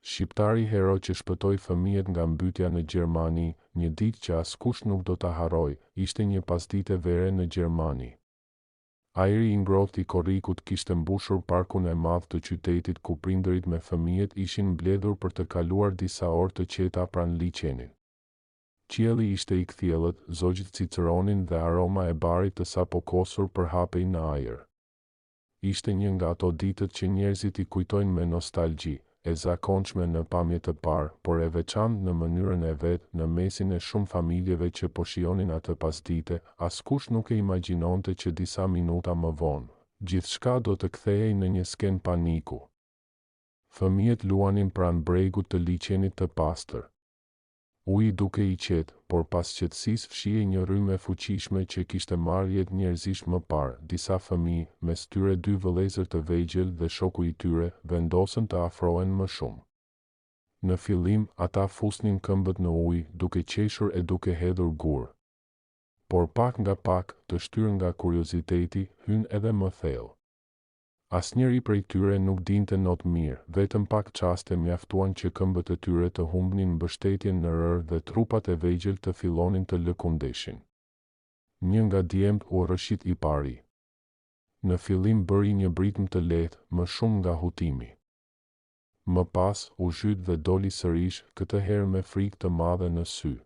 Shqiptari hero që shpëtoi fëmijët nga mbytja në Gjermani, një ditë që askush nuk do ta harrojë, ishte një pasdite vere në Gjermani. Ajri i ngrohtë i korrikut kishte mbushur parkun e madh të qytetit ku prindërit me fëmijët ishin mbledhur për të kaluar disa orë të qeta pranë liqenit. Qielli ishte i kthjellët, zogjtë cicëronin dhe aroma e barit të sapokosur përhapej në ajër. Ishte një nga ato ditët që njerëzit i kujtojnë me nostalgji, e zakonshme në pamje të parë, por e veçantë në mënyrën e vet, në mesin e shumë familjeve që po shijonin atë pasdite, askush nuk e imagjinonte që disa minuta më vonë, gjithçka do të kthehej në një skenë paniku. Fëmijët luanin pranë bregut të liqenit të pastër. Uji dukej i qetë, por pas qetësisë fshihej një rrymë e fuqishme që kishte marrë jetë njerëzish më parë. Disa fëmijë, mes tyre dy vëllezër të vegjël dhe shoku i tyre, vendosën të afrohen më shumë. Në fillim, ata fusnin këmbët në ujë, duke qeshur e duke hedhur gurë. Por pak nga pak, të shtyrë nga kurioziteti, hynë edhe më thellë. Asnjëri prej tyre nuk dinte not mirë, vetëm pak çaste mjaftuan që këmbët e tyre të humbnin mbështetjen në rërë dhe trupat e vegjël të fillonin të lëkundeshin. Një nga djemtë u rrëshqit i pari. Në fillim bëri një britmë të lehtë, më shumë nga hutimi. Më pas, u zhyt dhe doli sërish, këtë herë me frikë të madhe në sy.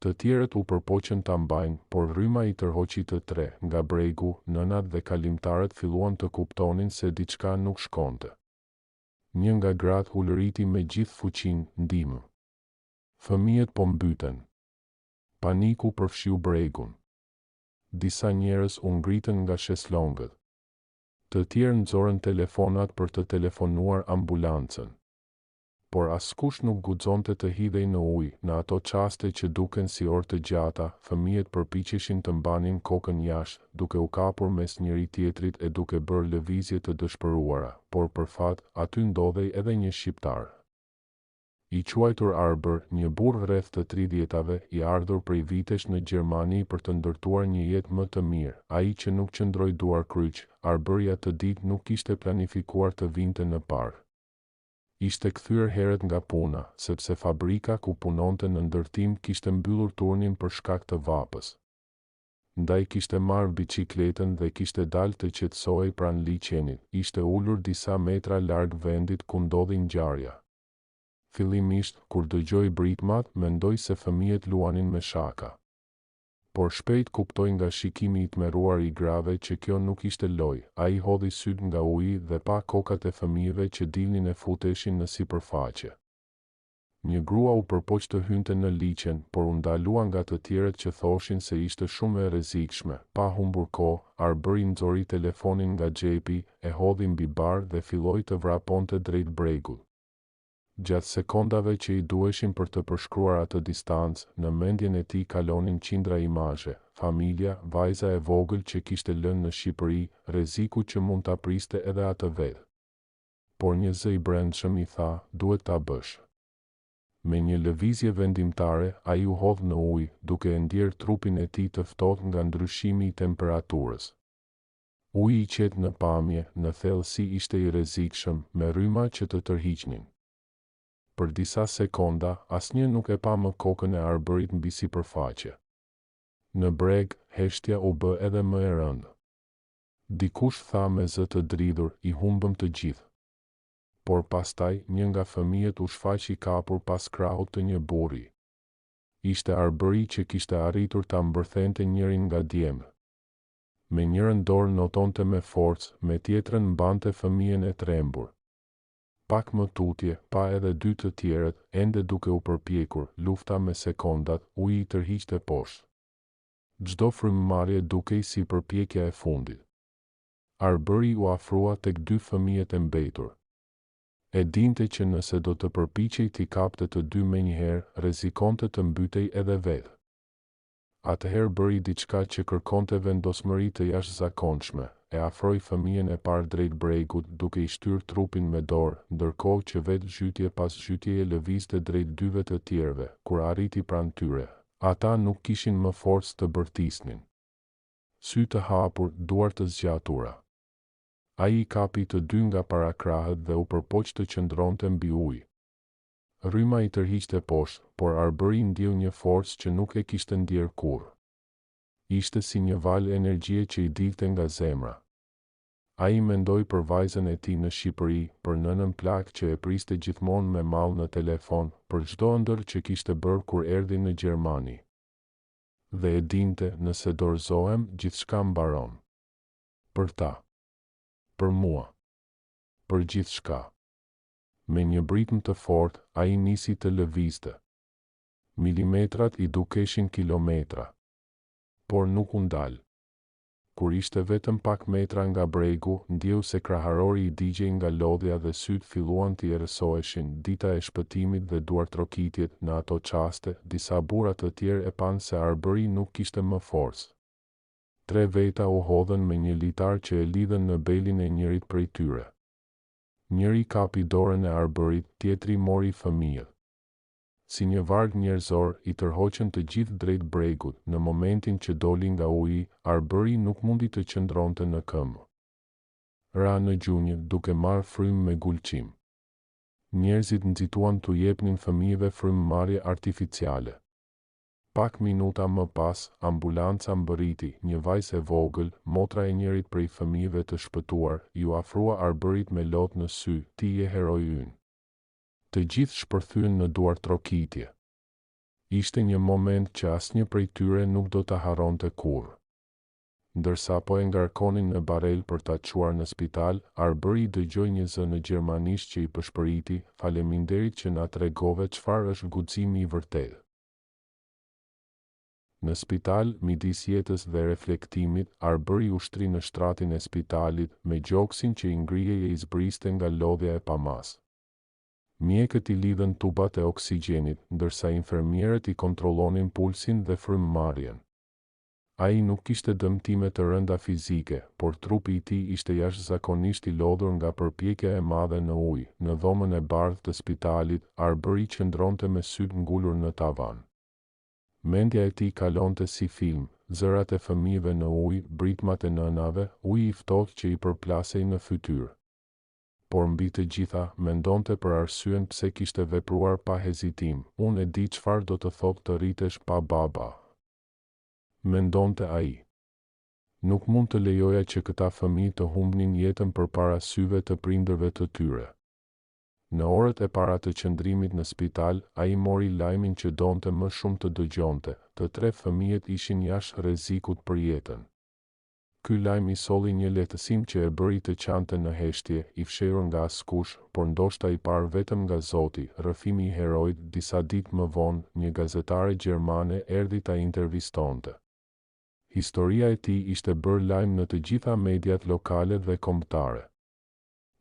Të tjerët u përpoqën ta mbajnë, por rryma i tërhoqi të tre. Nga bregu, nënat dhe kalimtarët filluan të kuptonin se diçka nuk shkonte. Një nga gratë ulëriti me gjithë fuqinë, Ndihmë! Fëmijët po mbyten! Paniku përfshiu bregun. Disa njerëz u ngritën nga shezlongët. Të tjerë nxorën telefonat për të telefonuar ambulancën. Por askush nuk guxonte të hidhej në ujë, në ato çaste që duken si orë të gjata, fëmijët përpiqeshin të mbanin kokën jashtë, duke u kapur mes njëri-tjetrit e duke bërë lëvizje të dëshpëruara, por për fat, aty ndodhej edhe një shqiptar. I quajtur Arbër, një burrë rreth të tridhjetave, i ardhur prej vitesh në Gjermani për të ndërtuar një jetë më të mirë, ai që nuk qëndroi duarkryq, Arbëri atë ditë nuk kishte planifikuar të vinte në park. Ishte kthyer herët nga puna, sepse fabrika ku punonte në ndërtim kishte mbyllur turnin për shkak të vapës. Ndaj kishte marrë biçikletën dhe kishte dalë të qetësohej pranë liqenit, ishte ulur disa metra larg vendit ku ndodhi ngjarja. Fillimisht, kur dëgjoi britmat, mendoi se fëmijët luanin me shaka. Por shpejt kuptoi nga shikimi i tmerruar i grave që kjo nuk ishte lojë, ai hodhi sytë nga uji dhe pa kokat e fëmijëve që dilnin e futeshin në sipërfaqe. Një grua u përpoq të hynte në liqen, por u ndalua nga të tjerët që thoshin se ishte shumë e rrezikshme. Pa humbur kohë, Arbëri nxori telefonin nga xhepi, e hodhi mbi bar dhe filloi të vraponte drejt bregut. Gjatë sekondave që i duheshin për të përshkruar atë distancë, në mendjen e tij kalonin qindra imazhe, familja, vajza e vogël që kishte lënë në Shqipëri, rreziku që mund ta priste edhe atë vetë. Por një zë i brendshëm i tha, duhet ta bësh. Me një lëvizje vendimtare, ai u hodh në ujë, duke e ndjerë trupin e tij të ftohtë nga ndryshimi i temperaturës. Uji i qetë në pamje, në thellësi ishte i rrezikshëm, me rryma që të tërhiqnin. Për disa sekonda, asnjë nuk e pa më kokën e Arbërit mbi sipërfaqe. Në breg, heshtja u bë edhe më e rëndë. Dikush tha me zë të dridhur, i humbëm të gjithë. Por pastaj, një nga fëmijët u shfaq i kapur pas krahut të një burri. Ishte Arbëri që kishte arritur ta mbërthente njërin nga djemtë. Me njërën dorë notonte me forcë, me tjetrën mbante fëmijën e trembur. Pak më tutje, pa edhe dy të tjerët, ende duke u përpjekur, lufta me sekondat, uji i tërhiqte poshtë. Çdo frymëmarrje dukej si përpjekja e fundit. Arbëri u afrua tek dy fëmijët e mbetur. E dinte që nëse do të përpiqej t'i kapte të dy menjëherë, rrezikonte të mbytej edhe vetë. Atëherë bëri diçka që kërkonte vendosmëri të jashtëzakonshme, e afroi fëmijën e parë drejt bregut duke i shtyrë trupin me dorë, ndërkohë që vetë zhytje pas zhytjeje lëvizte drejt dyve të tjerëve, kur arriti pranë tyre, ata nuk kishin më forcë të bërtisnin. Sy të hapur, duar të zgjatura. Ai i kapi të dy nga parakrahët dhe u përpoq të qëndronte mbi ujë. Rryma i tërhiqte poshtë, por Arbëri ndjeu një forcë që nuk e kishte ndjerë kurrë. Ishte si një valë energjie që i dilte nga zemra. Ai mendoi për vajzën e tij në Shqipëri, për nënën plakë që e priste gjithmonë me mall në telefon, për çdo ëndërr që kishte bërë kur erdhi në Gjermani. Dhe e dinte, nëse dorëzohem, gjithçka mbaron. Për ta. Për mua. Për gjithçka. Me një britmë të fortë, ai nisi të lëvizte. Milimetrat i dukeshin kilometra. Por nuk u ndal. Kur ishte vetëm pak metra nga bregu, ndjeu se kraharori i digjej nga lodhja dhe sytë filluan t'i errësoheshin, dita e shpëtimit dhe duartrokitjet, në ato çaste, disa burra të tjerë e panë se Arbëri nuk kishte më forcë. Tre veta u hodhën me një litar që e lidhën në belin e njërit prej tyre. Njëri kapi dorën e Arbërit, tjetri mori fëmijët. Si një varg njerëzor, i tërhoqën të gjithë drejt bregut, në momentin që doli nga uji, Arbëri nuk mundi të qëndronte në këmbë. Ra në gjunjë, duke marrë frymë me gulçim. Njerëzit nxituan t'u jepnin fëmijëve frymëmarrje artificiale. Pak minuta më pas, ambulanca mbërriti, një vajzë e vogël, motra e njërit prej fëmijëve të shpëtuar, iu afrua Arbërit me lot në sy, ti je heroi ynë. Të gjithë shpërthyen në duartrokitje. Ishte një moment që asnjë prej tyre nuk do ta harronte kurrë. Ndërsa po e ngarkonin në barelë për ta çuar në spital, Arbëri dëgjoi një zë në gjermanisht që i pëshpëriti, Faleminderit që na tregove çfarë është guximi i vërtetë. Në spital, midis jetës dhe reflektimit, Arbëri u shtri në shtratin e spitalit, me gjoksin që i ngrihej e i zbriste nga lodhja e pamasë. Mjekët i lidhën tubat e oksigjenit, ndërsa infermierët i kontrollonin pulsin dhe frymëmarrjen. Ai nuk kishte dëmtime të rënda fizike, por trupi i tij ishte jashtëzakonisht i lodhur nga përpjekja e madhe në ujë. Në dhomën e bardhë të spitalit, Arbëri qëndronte me sytë ngulur në tavan. Mendja e tij kalonte si film, zërat e fëmijëve në ujë, britmat e nënave, uji i ftohtë që i përplasej në fytyrë. Por mbi të gjitha, mendonte për arsyen pse kishte vepruar pa hezitim, unë e di çfarë do të thotë të rritesh pa baba. Mendonte ai. Nuk mund të lejoja që këta fëmijë të humbnin jetën përpara syve të prindërve të tyre. Në orët e para të qëndrimit në spital, ai mori lajmin që donte më shumë të dëgjonte, të tre fëmijët ishin jashtë rrezikut për jetën. Ky lajm i solli një lehtësim që e bëri të qante në heshtje, i fshehur nga askush, por ndoshta i parë vetëm nga Zoti, rrëfimi i heroit, disa ditë më vonë, një gazetare gjermane erdhi ta intervistonte. Historia e tij ishte bërë lajm në të gjitha mediat lokale dhe kombëtare.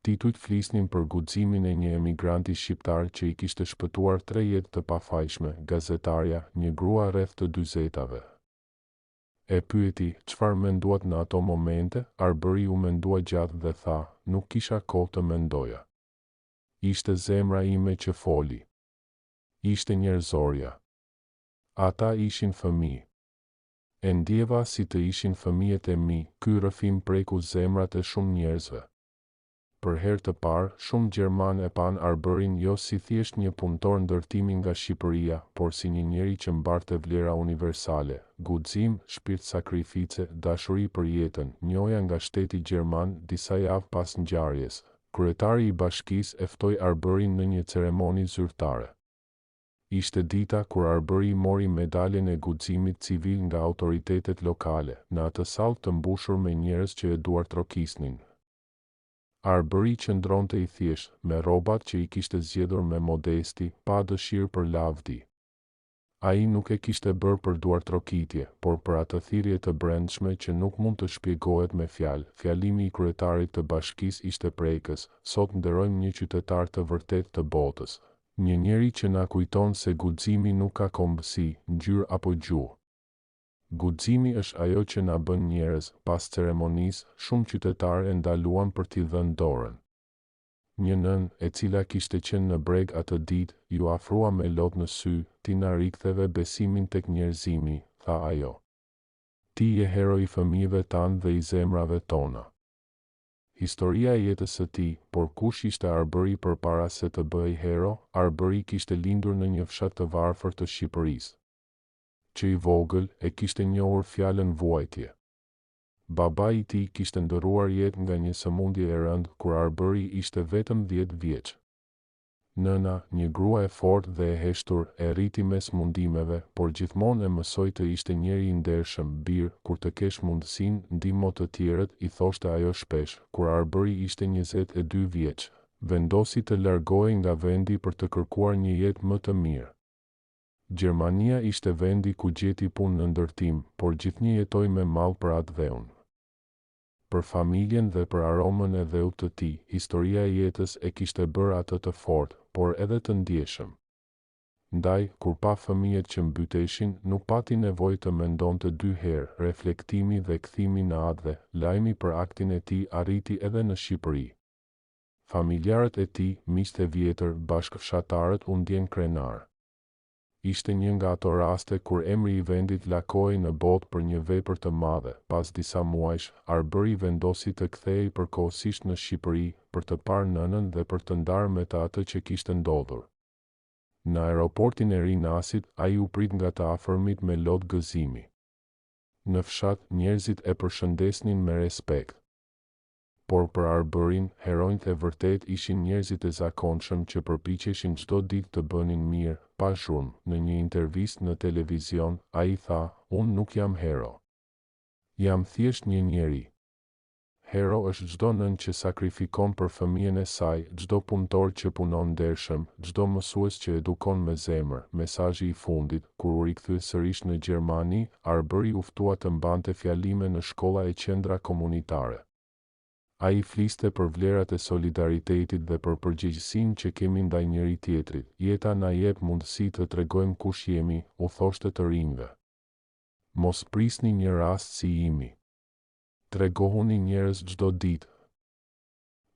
Titujt flisnin për guximin e një emigranti shqiptar që i kishte shpëtuar tre jetë të pafajshme, gazetarja, një grua rreth të dyzetave, E pyeti, Çfarë menduat në ato momente? Arbëri u mendua gjatë dhe tha, Nuk kisha kohë të mendoja. Ishte zemra ime që foli. Ishte njerëzorja. Ata ishin fëmijë. E ndjeva si të ishin fëmijët e mi, ky rrëfim preku zemrat e shumë njerëzve. Për herë të parë, shumë gjermanë e panë Arbërin jo si thjesht një punëtor ndërtimi nga Shqipëria, por si një njeri që mbarte vlera universale, guxim, shpirt sakrifice, dashuri për jetën, njohja nga shteti gjerman, disa javë pas ngjarjes, kryetari i bashkisë e ftoi Arbërin në një ceremoni zyrtare. Ishte dita kur Arbëri mori medaljen e guximit civil nga autoritetet lokale, në atë sallë të mbushur me njerëz që e duartrokisnin. Arbëri qëndronte i thjeshtë, me rrobat që i kishte zgjedhur me modesti, pa dëshirë për lavdi. Ai nuk e kishte bërë për duartrokitje, por për atë thirrje të brendshme që nuk mund të shpjegohet me fjalë. Fjalimi i kryetarit të bashkisë ishte prekës, Sot nderojmë një qytetar të vërtetë të botës. Një njeri që na kujton se guximi nuk ka kombësi, ngjyrë apo gjuhë. Guximi është ajo që na bën njerëz, pas ceremonisë, shumë qytetarë e ndaluan për t'i dhënë dorën. Një nënë, e cila kishte qenë në breg atë ditë, iu afrua me lot në sy, ti na riktheve besimin tek njerëzimi, tha ajo. Ti je hero i fëmijëve tanë dhe i zemrave tona. Historia e jetës së tij, por kush ishte Arbëri përpara se të bëhej hero? Arbëri kishte lindur në një fshat të varfër të Shqipërisë. Që i vogël, e kishte njohur fjalën vuajtje. Babai i tij kishte ndërruar jetë nga një sëmundje e rëndë kur Arbëri ishte vetëm dhjetë vjeç. Nëna, një grua e fortë dhe e heshtur, e rriti mes mundimeve, por gjithmonë e mësoi të ishte njeri i ndershëm, Bir, kur të kesh mundësinë, ndihmo të tjerët, i thoshte ajo shpesh. Kur Arbëri ishte 22 vjeç, vendosi të largohej nga vendi për të kërkuar një jetë më të mirë. Gjermania ishte vendi ku gjeti punë në ndërtim, por gjithnjë jetoi me mall për atdheun. Për familjen dhe për aromën e dheut të tij, historia e jetës e kishte bërë atë të fortë, por edhe të ndjeshëm. Ndaj, kur pa fëmijët që mbyteshin, nuk pati nevojë të mendonte dy herë, reflektimi dhe kthimi në atdhe, lajmi për aktin e tij arriti edhe në Shqipëri. Familjarët e tij, miqtë e vjetër, bashkëfshatarët u ndjenë krenarë. Ishte një nga ato raste kur emri i vendit lakohej në botë për një vepër të madhe. Pas disa muajsh, Arbëri vendosi të kthehej përkohësisht në Shqipëri, për të parë nënën dhe për të ndarë me të atë që kishte ndodhur. Në aeroportin e Rinasit, ai u prit nga të afërmit me lot gëzimi. Në fshat, njerëzit e përshëndesnin me respekt. Por për Arbërin, heronjtë e vërtetë ishin njerëzit e zakonshëm që përpiqeshin çdo ditë të bënin mirë, pa zhurmë. Në një intervistë në televizion, ai tha, Unë nuk jam hero. Jam thjesht një njeri. Hero është çdo nënë që sakrifikon për fëmijën e saj, çdo punëtor që punon ndershëm, çdo mësues që edukon me zemër. Mesazhi i fundit, kur u rikthye sërish në Gjermani, Arbëri u ftua të mbante fjalime në shkolla e qendra komunitare. Ai fliste për vlerat e solidaritetit dhe për përgjegjësinë që kemi ndaj njëri-tjetrit. Jeta na jep mundësi të tregojmë kush jemi, u thoshte të rinjve. Mos prisni një rast si imi. Tregohuni njerëz çdo ditë.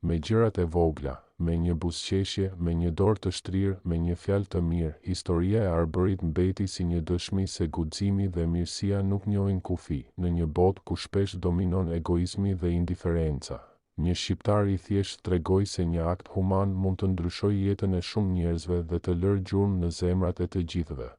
Me gjërat e vogla, me një buzëqeshje, me një dorë të shtrirë, me një fjalë të mirë, historia e Arbërit mbeti si një dëshmi se guximi dhe mirësia nuk njohin kufi, në një botë ku shpesh dominon egoizmi dhe indiferenca. Një shqiptar i thjeshtë tregoi se një akt human mund të ndryshojë jetën e shumë njerëzve dhe të lërë gjurmë në zemrat e të gjithëve.